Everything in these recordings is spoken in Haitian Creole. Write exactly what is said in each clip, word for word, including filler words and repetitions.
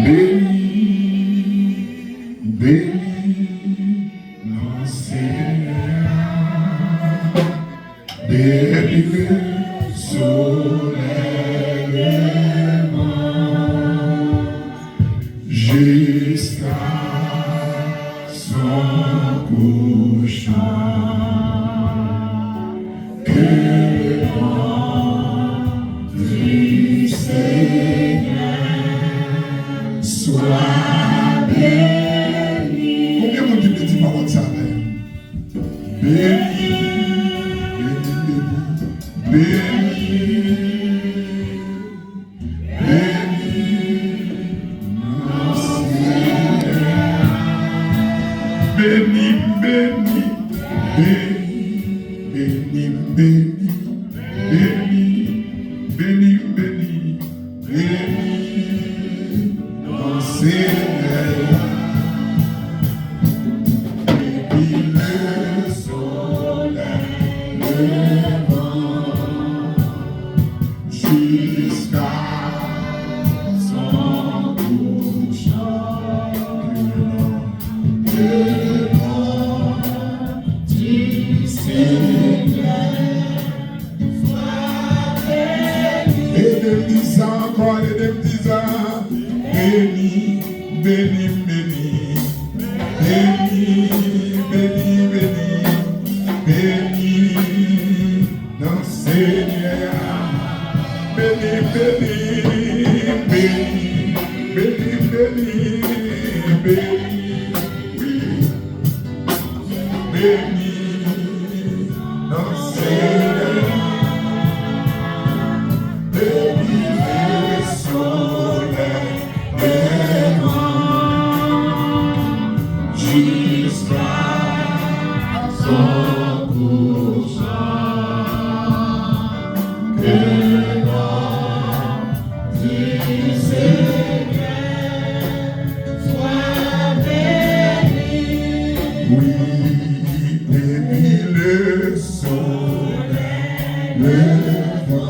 Beni, beni non Senyè a. Depi lesolèy levan jiska son kouchan, ke le non di Senyè swa beni. Konbyen moun ki vle di pawòl sa a? Beni, beni, beni, beni, beni, non Senyè. Beni, beni, beni, beni, beni, beni, beni, beni, beni, non Senyè a. Depi lesolèy levan jiska son kouchan, ke le non di Senyè. Ede m di sa ankò, ede m di sa. Beni, beni, beni. Beni, beni, beni. Beni non Senyè a. Beni, beni, beni. Beni, beni, beni. Wi. Beni non Senyè a. Depi lesolèy levan jiska son kouchan, ke non di Senyè swa beni. Wi, depi lesolèy levan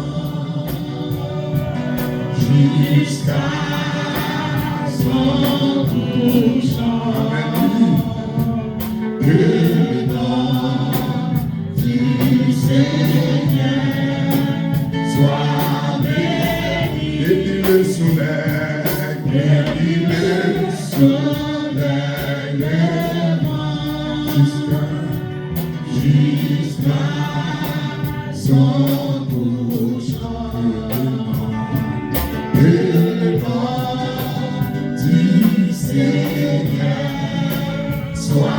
jiska son kouchan, ke le non di Senyè swa beni. Depi lesolèy, depi lesolèy levan jiska, jiska son kouchan, ke le non di Senyè swa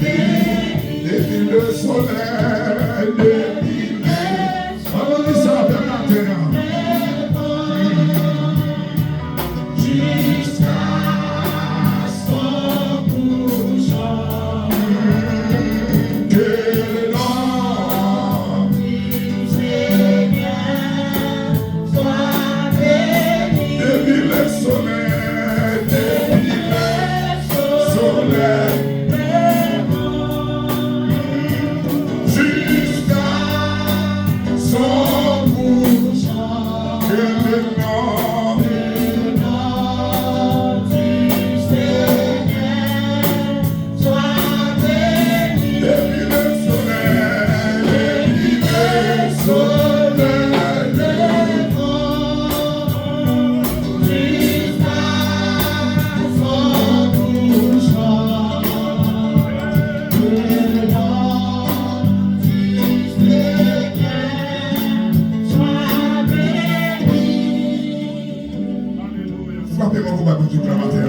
beni. Depi lesolèy, depi le, ann nou di sa, pèp latè a. Jiska son kouchan, ke le non di Senyè swa beni. Depi lesolèy, depi lesolèy levan jiska son kouchan, ke le non, ke le non di Senyè swa beni. Depi lesolèy, depi lesolèy levan jiska son kouchan, ke le non di Senyè swa beni. Frape men w pou bay Bondye glwa maten